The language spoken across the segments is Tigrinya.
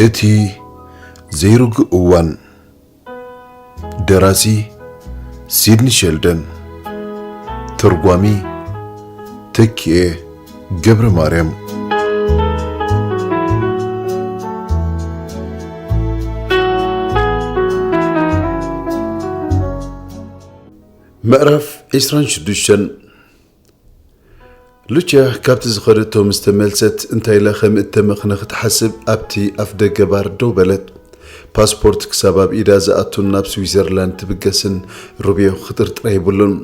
እቲ ዘይርጉእ እዋን። ደራሲ ሲድኒ ሸልደን። ተርጓሚ ተኪኤ ገብረ ማርያም። ምዕራፍ ዕስራን ሽዱሽተን። ሉቺያ ካብቲ ዝኸደቶ ምስ ተመልሰት፣ እንታይ ኢላ ከም እተመኽነ ክትሓስብ ኣብቲ ኣፍ ደገ ባር ደው በለት። ፓስፖርት ክሳብ ኣብ ኢዳ ዝኣቱን ናብ ስዊዘርላንድ ትብገስን ሩብዮ ክጥርጥር የብሉን።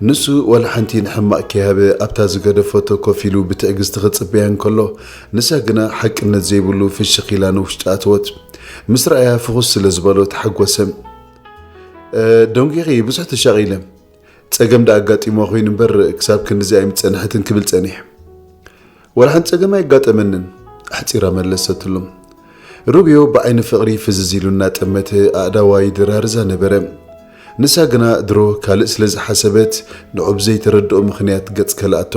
ንሱ ዋላ ሓንቲ ንሕማቕ ከይሃበ ኣብታ ዝገደፈቶ ኮፍ ኢሉ ብትዕግስቲ ክጽበያ እንከሎ፣ ንሳ ግና ሓቅነት ዘይብሉ ፍሽኽ ኢላ ንውሽጢ ኣተወት። ምስ ረኣያ ፍኹስ ስለ ዝበሎ ተሓጎሰ። "እ፣ ደንጒኺ ብዙሕ ተሻቒለ። ጸገም ደኣ ኣጋጢሞ ኮይኑ እምበር ክሳብ ክንድዚ ኣይምጸንሐትን" ክብል ጸኒሐ። "ዋላ ሓንቲ ጸገም ኣየጋጠመንን" ኣሕጺራ መለሰትሉ። ሩብዮ ብዓይኒ ፍቕሪ ፍዝዝ ኢሉ እናጠመተ ኣእዳዋ ይደራርዛ ነበረ። ንሳ ግና ድሮ ካልእ ስለ ዝሓሰበት ንዑ ብዘይተረድኦ ምኽንያት ገጽ ከልኣቶ።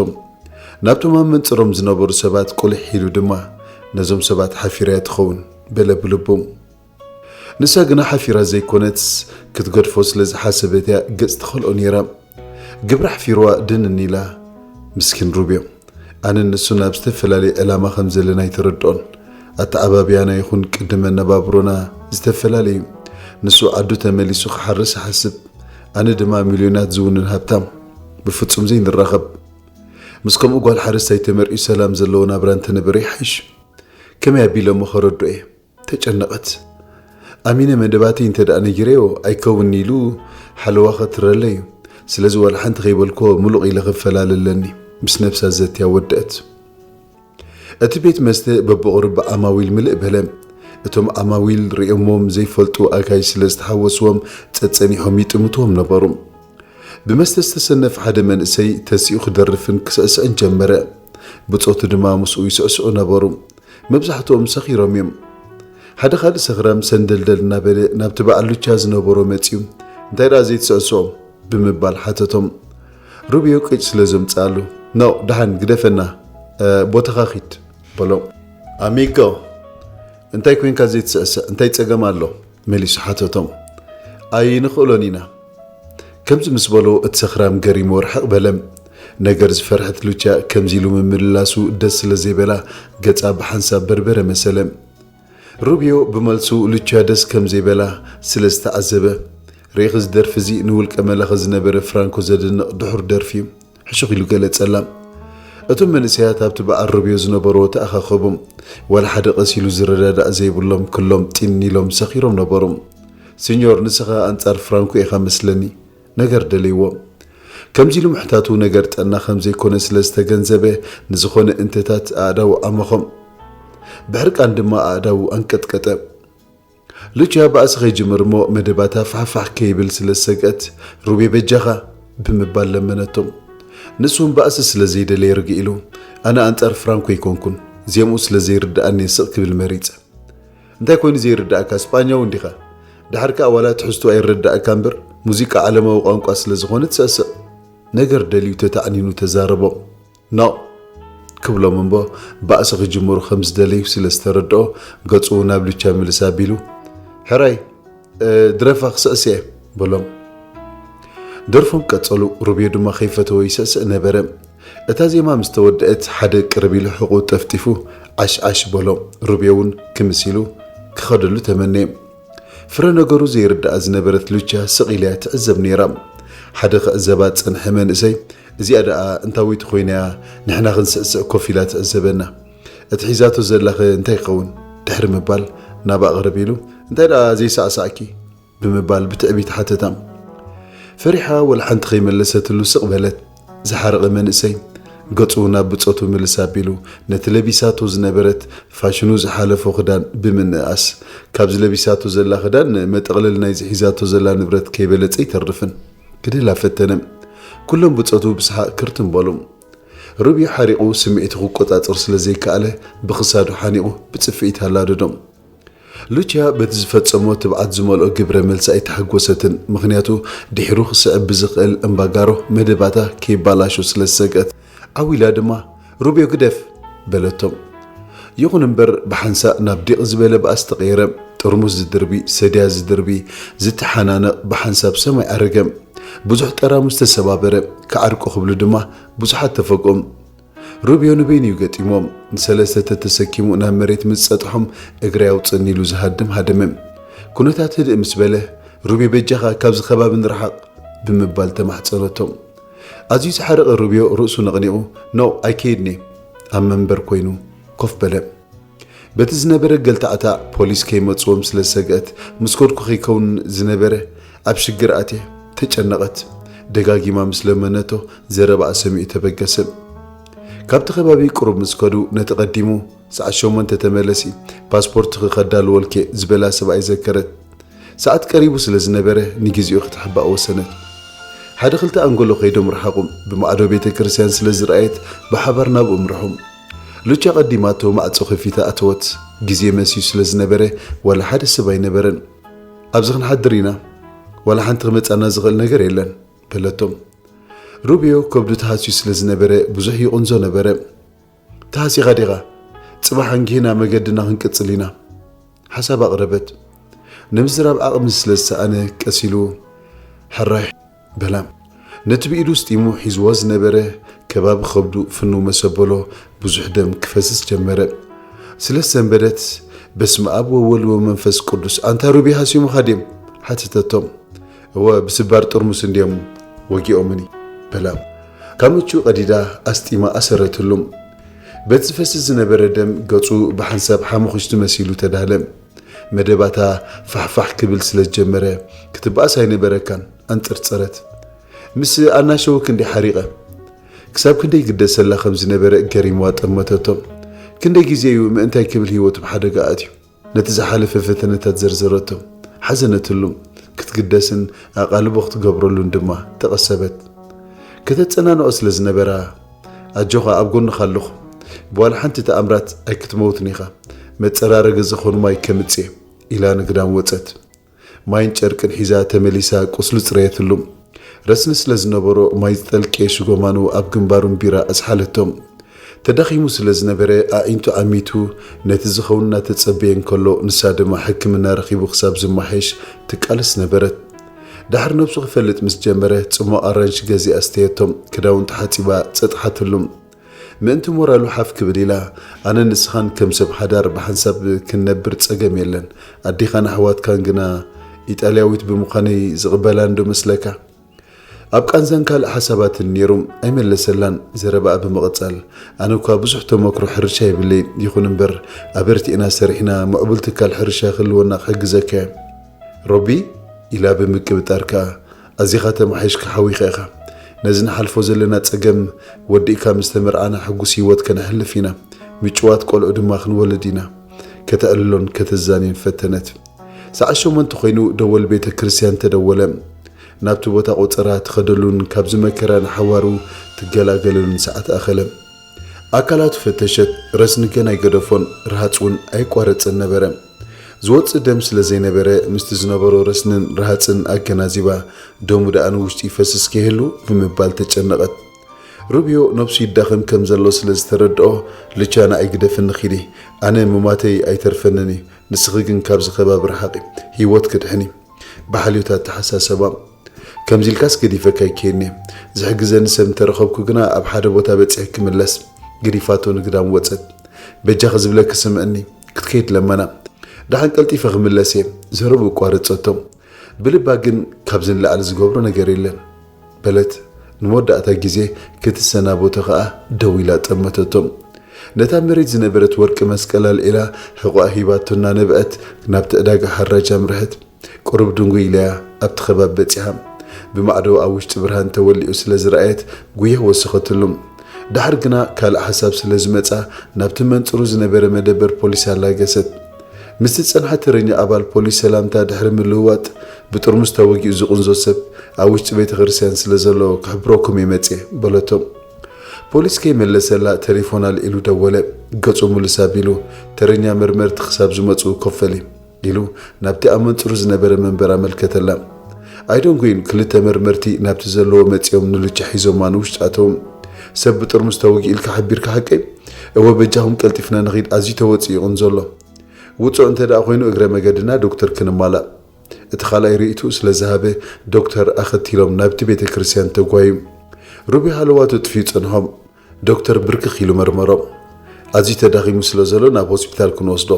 ናብቶም ኣብ መንጽሮም ዝነበሩ ሰባት ቁልሕ ኢሉ ድማ "ነዞም ሰባት ሓፊረያ ትኸውን" በለ ብልቡ። ንሳ ግና ሓፊራ ዘይኮነትስ ክትገድፎ ስለ ዝሓሰበት እያ ገጽ ትኸልኦ ነይራ። ግብሪ ሓፊርዋ ድንን ኢላ። ምስኪን ሩብዮ። ኣነን ንሱን ኣብ ዝተፈላለየ ዕላማ ከም ዘለና ኣይተረድኦን። ኣተዓባብያና ይኹን ቅዲ መነባብሮና ዝተፈላለየ እዩ። ንሱ ዓዱ ተመሊሱ ክሓርስ ይሓስብ። ኣነ ድማ ሚልዮናት ዝውንን ሃብታም። ብፍጹም ዘይንራኸብ። ምስ ከምኡ ጓል ሓረስታይ ተመርዕዩ ሰላም ዘለዎ ናብራ እንተነበረ ይሓይሽ። ከመይ ኣቢለ እሞ ከረድኦ እየ? ተጨነቐት። ኣሚነ መደባተይ እንተ ደኣ ነጊረዮ ኣይከውን ኢሉ ሓለዋ ከትረለይ እዩ። ስለዚ ዋላ ሓንቲ ከይበልኮ ምሉቕ ኢለ ክፈላለ ኣለኒ፣ ምስ ነብሳ ዘትያ ወደአት። እቲ ቤት መስተ በብቑሩብ ብዓማዊል ምልእ በለ። እቶም ዓማዊል ሪኦሞም ዘይፈልጡ ኣጋይሽ ስለ ዝተሓወስዎም ጸጸኒሖም ይጥምትዎም ነበሩ። ብመስተ ዝተሰነፈ ሓደ መንእሰይ ተሲኡ ክደርፍን ክስዕስዕን ጀመረ። ብጾቱ ድማ ምስኡ ይስዕስዑ ነበሩ። መብዛሕትኦም ሰኺሮም እዮም። ሓደ ካልእ ሰኽራም ሰንደልደል እናበለ ናብቲ በዓል ሉቻ ዝነበሮ መጺኡ፣ "እንታይ ደኣ ዘይትስዕስዖም?" ብምባል ሓተቶም። ሩብዮ ቅጭ ስለ ዘምጽኣሉ፣ "ኖ፣ ደሓን ግደፈና፣ እ፣ ቦታኻ ኺድ" በሎ። "ኣሚጎ፣ እንታይ ኮይንካ ዘይትስዕስዕ? እንታይ ጸገም ኣሎ?" መሊሱ ሓተቶም። "ኣይንኽእሎን ኢና።" ከምዚ ምስ በሎ እቲ ሰኽራም ገሪሙ ርሕቕ በለ። ነገር ዝፈርሐት ሉቻ ከምዚ ኢሉ ምምልላሱ ደስ ስለ ዘይበላ ገጻ ብሓንሳብ በርበረ መሰለ። ሩብዮ ብመልሱ ሉቻ ደስ ከም ዘይበላ ስለ ዝተዓዘበ፣ "ርኢኺ እዚ ደርፊ እዚ ንውልቀ መላኺ ዝነበረ ፍራንኮ ዘድንቕ ድሑር ደርፊ እዩ" ሕሹኽ ኢሉ ገለጸላ። እቶም መንእሰያት ኣብቲ በዓል ሩብዮ ዝነበርዎ ተኣኻኸቡ። ዋላ ሓደ ቀስ ኢሉ ዝረዳዳእ ዘይብሎም፣ ክሎም ጢን ኢሎም ሰኺሮም ነበሩ። "ሲኞር፣ ንስኻ ኣንጻር ፍራንኮ ኢኻ መስለኒ?" ነገር ደልይዎ። ከምዚ ኢሉ ምሕታቱ ነገር ጥዕና ከም ዘይኮነ ስለ ዝተገንዘበ፣ ንዝኾነ እንተታት ኣእዳዉ ዓመኾም። ብሕርቃን ድማ ኣእዳዉ ኣንቀጥቀጠ። ሉቺያ ባእሲ ከይጅምር እሞ መደባታ ፋሕፋሕ ከይብል ስለ ዝሰግአት፣ "ሩቤ በጃኻ" ብምባል ለመነቶ። ንሱ እውን ባእሲ ስለ ዘይደለየ ርግእ ኢሉ፣ "ኣነ ኣንጻር ፍራንኮ ኣይኮንኩን፣ ዜምኡ ስለ ዘይርድኣኒ እየ ስቕ ክብል መሪጸ። እንታይ ኮይኑ ዘይርድኣካ? ስጳኛዊ እንዲኻ? ድሓር ከኣ ዋላ ትሕዝቱ ኣይረድኣካ እምበር፣ ሙዚቃ ዓለማዊ ቋንቋ ስለ ዝኾነ ትስዕስዕ" ነገር ደልዩ ተታዕኒኑ ተዛረቦ። "ኖ" ክብሎም እምቦ፣ ባእሲ ክጅምሩ ከም ዝደለዩ ስለ ዝተረድኦ፣ ገጹ ናብ ሉቻ ምልስ ኣቢሉ፣ "ሕራይ፣ እ፣ ድረፋ ክስዕስዕ እየ" በሎም። ደርፎም ቀጸሉ፣ ሩብዮ ድማ ከይፈተወ ይስዕስዕ ነበረ። እታ ዜማ ምስ ተወደአት፣ ሓደ ቅርብ ኢሉ ሕቑ ጠፍጢፉ፣ "ዓሽ ዓሽ" በሎ። ሩብዮ እውን ክምስ ኢሉ ክኸደሉ ተመነየ። ፍረ ነገሩ ዘይርድኣ ዝነበረት ሉቻ ስቕ ኢላ እያ ትዕዘብ ነይራ። ሓደ ክዕዘባ ዝጸንሐ መንእሰይ፣ "እዚኣ ደኣ እንታወይቲ ኮይና እያ ንሕና ክንስዕስዕ ኮፍ ኢላ ትዕዘበና? እቲ ሒዛቶ ዘላኸ እንታይ ይኸውን?" ድሕሪ ምባል ናብኣ ቅርብ ኢሉ፣ "እንታይ ደኣ ዘይሳዕሳዕኪ?" ብምባል ብትዕቢት ሓተታ። ፈሪሓ ወላ ሓንቲ ከይመለሰትሉ ስቕ በለት። ዝሓረቐ መንእሰይ ገጹ ናብ ብጾቱ ምልስ ኣቢሉ፣ ነቲ ለቢሳቶ ዝነበረት ፋሽኑ ዝሓለፎ ክዳን ብምንእኣስ፣ ካብዚ ለቢሳቶ ዘላ ክዳን መጠቕለሊ ናይዚ ሒዛቶ ዘላ ንብረት ከይበለጸ ኣይተርፍን። ክድህላ ፈተነ። ኩሎም ብጾቱ ብሰሓቕ ክርትም በሉ። ሩብዮ ሓሪቑ ስምዒቱ ክቆጻጸር ስለ ዘይከኣለ፣ ብኽሳዱ ሓኒቑ ብጽፍዒት ኣላደዶ። ሉቺያ በቲ ዝፈጸሞ ትብዓት ዝመልኦ ግብረ መልሲ ኣይተሓጎሰትን፣ ምኽንያቱ ድሒሩ ክስዕብ ብዝኽእል እምባጋሮ መደባታ ከይባላሾ ስለ ዝሰግአት። ዓው ኢላ ድማ፣ "ሩብዮ ግደፍ!" በለቶ። ይኹን እምበር፣ ብሓንሳእ ናብ ዲቕ ዝበለ ባእሲ ተቐየረ። ጥርሙስ ዝድርቢ፣ ሰድያ ዝድርቢ፣ ዝተሓናነቕ ብሓንሳብ ሰማይ ዓረገ። ብዙሕ ጠራሙስ ተሰባበረ። ክዓርቁ ክብሉ ድማ ብዙሓት ተፈግኦም። ሩብዮ ንበይኑ እዩ ገጢሞም። ንሰለስተ ተተሰኪሙ ናብ መሬት ምስ ጸጥሖም፣ እግረይ ኣውጽእኒ ኢሉ ዝሃድም ሃደመ። ኩነታት ህድእ ምስ በለ፣ ሩብዮ በጃኻ ካብዚ ከባቢ ንርሓቕ ብምባል ተማሕጸነቶም። ኣዝዩ ዝሓረቐ ሩብዮ ርእሱ ነቕኒቑ፣ ኖ ኣይከይድን እየ ኣብ መንበር ኮይኑ ኮፍ በለ። በቲ ዝነበረ ገልታዕታዕ ፖሊስ ከይመጽዎም ስለ ዝሰግአት፣ ምስ ከድኩ ከይከውን ዝነበረ ኣብ ሽግር ኣትየ። ተጨነቐት። ደጋጊማ ምስ ለመነቶ ዘረባኣ ሰሚዑ ተበገሰ። ካብቲ ከባቢ ቁሩብ ምስ ከዱ ነቲ ቀዲሙ ሰዓት ሸሞንተ ተመለሲ፣ ፓስፖርትኺ ከዳልወልኪ ዝበላ ሰብኣይ ዘከረት። ሰዓት ቀሪቡ ስለ ዝነበረ ንግዜኡ ክትሕባእ ወሰነት። ሓደ ክልተ ኣንጎሎ ከይዶም ረሓቑ። ብማዕዶ ቤተ ክርስቲያን ስለ ዝረኣየት ብሓባር ናብኡ ምርሑ። ሉቻ ቀዲማቶ ማዕጾ ከፊታ ኣተወት። ግዜ መሲዩ ስለ ዝነበረ ዋላ ሓደ ሰብ ኣይነበረን። ኣብዚ ክንሓድር ኢና፣ ዋላ ሓንቲ ክመጻና ዝኽእል ነገር የለን በለቶም። ሩብዮ ከብዱ ተሃስዩ ስለ ዝነበረ ብዙሕ ይቕንዞ ነበረ። ተሃሲኻ ዲኻ? ጽባሕ ኣንጊህና መገድና ክንቅጽል ኢና። ሓሳብ ኣቕረበት። ንምዝራብ ዓቕሚ ስለ ዝሰኣነ ቀስ ኢሉ ሕራይ በላ። ነቲ ብኢዱ ስጢሙ ሒዝዎ ዝነበረ ከባቢ ከብዱ ፍንው መሰበሎ፣ ብዙሕ ደም ክፈስስ ጀመረ። ስለ ዝሰንበደት፣ በስመ ኣብ ወወልድ ወመንፈስ ቅዱስ፣ ኣንታ ሩቢ ሃሲሙኻ ድዮም? ሓተተቶም። እወ፣ ብስባር ጥርሙስ እንድዮም ወጊኦምኒ በላ። ካብ ምቹ ቀዲዳ ኣስጢማ ኣሰረትሉ። በቲ ዝፈስስ ዝነበረ ደም ገጹ ብሓንሳብ ሓሙኽሽቲ መሲሉ ተዳህለ። መደባታ ፋሕፋሕ ክብል ስለ ዝጀመረ ክትበኣስ ኣይነበረካን፣ ኣንጸርጸረት። ምስ ኣናሸወ ክንደይ ሓሪቐ። ክሳብ ክንደይ ግደሰላ ከም ዝነበረ ገሪምዋ ጠመተቶ። ክንደይ ግዜ እዩ ምእንታይ ክብል ህይወቱ ብሓደጋ ኣትዩ። ነቲ ዝሓለፈ ፈተነታት ዘርዘረቶ። ሓዘነትሉ። ክትግደስን ኣቓልቦ ክትገብረሉን ድማ ተቐሰበት። ከተጸናንዖ ስለ ዝነበራ፣ ኣጆኻ ኣብ ጎንኻ ኣለኹ። ብዋላ ሓንቲ ተኣምራት ኣይክትመውትን ኢኻ። መጸራረጊ ዝኾኑ ማይ ከምጽእ ኢላ ንግዳም ወጸት። ማይን ጨርቅን ሒዛ ተመሊሳ ቁስሉ ጽረየትሉ። ረስኒ ስለ ዝነበሮ ማይ ዝጠልቄ ሽጎማኑ ኣብ ግንባሩን ቢራ ኣዝሓለቶም። ተዳኺሙ ስለ ዝነበረ ኣዒንቱ ዓሚቱ ነቲ ዝኸውን እናተጸበየ እንከሎ ንሳ ድማ ሕክምና ረኺቡ ክሳብ ዝመሓየሽ ትቃለስ ነበረት። ዳሕር ነብሱ ክፈልጥ ምስ ጀመረ ጽሟቕ ኣራንሺ ገዚኣ ኣስተየቶም። ክዳውንቱ ሓጺባ ጸጥሓትሉ። ምእንቲ ሞራሉ ሓፍ ክብል ኢላ፣ ኣነን ንስኻን ከም ሰብ ሓዳር ብሓንሳብ ክንነብር ጸገም የለን፣ ኣዴኻን ኣሕዋትካን ግና ኢጣልያዊት ብምዃነይ ዝቕበላን ዶ መስለካ? ኣብ ቃንዛን ካልእ ሓሳባትን ነይሩ ኣይመለሰላን። ዘረባኣ ብምቕጻል፣ ኣነ እኳ ብዙሕ ተመክሮ ሕርሻ የብለይን፣ ይኹን እምበር ኣበርቲዕና ሰሪሕና ምዕቡል ትካል ሕርሻ ክህልወና ክሕግዘካ እየ። ሮቢ? ኢላ ብምቅብጣር ከኣ፣ ኣዚኻ ተማሓይሽካ ሓዊኻ ኢኻ። ነዚ ንሓልፎ ዘለና ጸገም ወዲእካ ምስ ተመርዓና ሕጉስ ህይወት ከነሕልፍ ኢና። ምጭዋት ቆልዑ ድማ ክንወልድ ኢና። ከተዕልሎን ከተዛንዮን ፈተነት። ሰዓት ሸሞንተ ኮይኑ ደወል ቤተ ክርስቲያን ተደወለ። ናብቲ ቦታ ቆጸራ ትኸደሉን ካብዚ መከራ ንሓዋሩ ትገላገለሉን ሰዓት ኣኸለ። ኣካላቱ ፈተሸት፣ ረስኒ ገና ኣይገደፎን፣ ረሃጽ እውን ኣይቋረጸን ነበረ። ዝወጽእ ደም ስለ ዘይነበረ፣ ምስቲ ዝነበሮ ረስንን ረሃጽን ኣገናዚባ፣ ደሙ ደኣ ንውሽጢ ይፈስስ ከይህሉ ብምባል ተጨነቐት። ሩብዮ ነብሱ ይዳኸም ከም ዘሎ ስለ ዝተረድኦ፣ ልቻ ንዓይ ግደፍኒ ኺዲ፣ ኣነ ምማተይ ኣይተርፈንን እዩ፣ ንስኺ ግን ካብዚ ከባቢ ረሓቒ፣ ህይወት ክድሕን እዩ። ብሓልዮት ኣተሓሳሰባ። ከምዚ ኢልካስ ገዲፈካ ኣይከይድን እየ። ዝሕግዘኒ ሰብ እንተረኸብኩ ግና ኣብ ሓደ ቦታ በጺሐ ክምለስ። ገዲፋቶ ንግዳም ወጸት። በጃኺ ዝብለኪ ስምዕኒ፣ ክትከይድ ለመና። ደሓን ቀልጢፈ ክምለስ እየ። ዘረብኡ ኣቋረጸቶ። ብልባ ግን ካብዚ ንላዕሊ ዝገብሮ ነገር የለን በለት። ንመወዳእታ ግዜ ክትሰናበቶ ከኣ ደው ኢላ ጠመተቶ። ነታ መሬት ዝነበረት ወርቂ መስቀል ኣልዒላ ሕቖኣ ሂባቶ እናነብዐት ናብቲ ዕዳጋ ሓራጅ ኣምርሐት። ቁሩብ ድንጉይ ኢላያ ኣብቲ ከባቢ በጺሓ። ብማዕዶ ኣብ ውሽጢ ብርሃን ተወሊዑ ስለ ዝረኣየት ጉያ ወሰኸትሉ። ደሓር ግና ካልእ ሓሳብ ስለ ዝመጻ ናብቲ መንጽሩ ዝነበረ መደበር ፖሊስ ኣላገሰት። ምስቲ ዝጸንሐ ተረኛ ኣባል ፖሊስ ሰላምታ ድሕሪ ምልውዋጥ፣ ብጥርሙዝ ተወጊኡ ዝቕንዞ ሰብ ኣብ ውሽጢ ቤተ ክርስቲያን ስለ ዘሎ ክሕብረኩም እየ መጽየ በለቶ። ፖሊስ ከይመለሰላ ተሌፎን ኣልዒሉ ደወለ። ገጹ ምልስ ኣቢሉ፣ ተረኛ መርመርቲ ክሳብ ዝመጹ ኮፍ በሊ። ኢሉ ናብቲ ኣብ መንጽሩ ዝነበረ መንበር ኣመልከተላ። ኣይደንጉይን ክልተ መርመርቲ ናብቲ ዘለዎ መጺኦም ንሉቻ ሒዞማ ንውሽጢ ኣተዉ። ሰብ ብጥርሙዝ ተወጊኡ ኢልካ ሓቢርካ ሓቀይ? እወ፣ በጃኹም ቀልጢፍና ንኺድ፣ ኣዝዩ ተወጺኡ ይኹን ዘሎ። ውጹዕ እንተ ደኣ ኮይኑ፣ እግረ መገድና ዶክተር ክንማላእ። እቲ ካልኣይ ርእይትኡ ስለ ዝሃበ፣ ዶክተር ኣኸቲሎም ናብቲ ቤተ ክርስቲያን ተጓዩ። ሩቢ ሃለዋቱ ጥፍዩ ጸንሖም። ዶክተር ብርክኽ ኢሉ መርመሮም። ኣዝዩ ተዳኺሙ ስለ ዘሎ፣ ናብ ሆስፒታል ክንወስዶ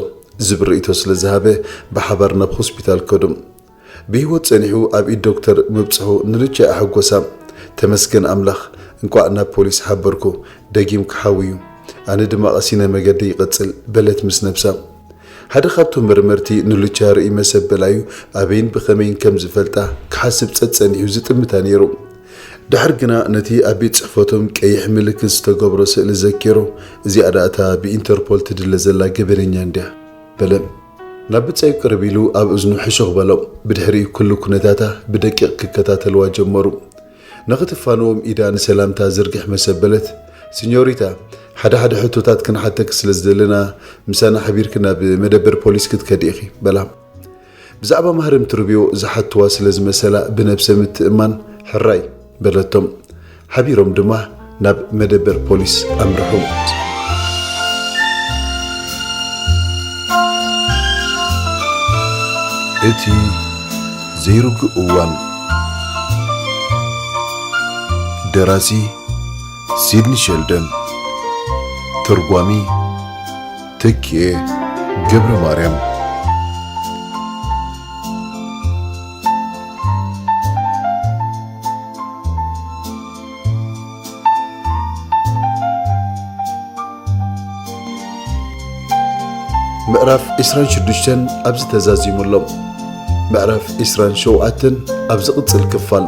ዝብል ርእይቶ ስለ ዝሃበ፣ ብሓባር ናብ ሆስፒታል ከዱ። ብህይወት ጸኒሑ ኣብ ኢድ ዶክተር ምብጽሑ ንሉቻ ኣሐጎሳ። "ተመስገን ኣምላኽ፣ እንቋዕ ናብ ፖሊስ ሓበርኩ፣ ደጊም ክሓዊ እዩ። ኣነ ድማ ቀሲነ መገደይ ይቐጽል" በለት ምስ ነብሳ። ሓደ ካብቶም መርመርቲ ንሉቻ ርእይ መሰበላዩ ኣበይን ብኸመይን ከም ዝፈልጣ ክሓስብ ጸጸኒሑ ዝጥምታ ነይሩ። ድሕር ግና ነቲ ኣብ ቤት ጽሕፈቶም ቀይሕ ምልክት ዝተገብሮ ስእሊ ዘኪሩ፣ "እዚኣ ደኣ እታ ብኢንተርፖል ትድለ ዘላ ገበነኛ እንድያ" በለ። ናብ ብጻዩ ቅርብ ኢሉ ኣብ እዝኑ ሕሹኽ በሎ። ብድሕሪኡ ኩሉ ኩነታታ ብደቂቕ ክከታተልዋ ጀመሩ። ንኽትፋንዎም ኢዳ ንሰላምታ ዝርግሕ መሰበለት። "ሲኞሪታ፣ ሓደ ሓደ ሕቶታት ክንሓተኪ ስለ ዝደለና፣ ምሳና ሓቢርኪ ናብ መደበር ፖሊስ ክትከዲ ኢኺ" በላ። ብዛዕባ ማህረምቲ ሩብዮ ዝሓትዋ ስለ ዝመሰላ ብነብሰ ምትእምማን "ሕራይ" በለቶም። ሓቢሮም ድማ ናብ መደበር ፖሊስ ኣምርሑ። እቲ ዘይርጉእ እዋን። ደራሲ ሲድኒ ሸልደን። ተርጓሚ ተኪኤ ገብረ ማርያም። ምዕራፍ ዕስራን ሽዱሽተን ኣብዚ ተዛዚሙ ኣሎ። ምዕራፍ ዕስራን ሸውዓተን ኣብ ዝቕጽል ክፋል።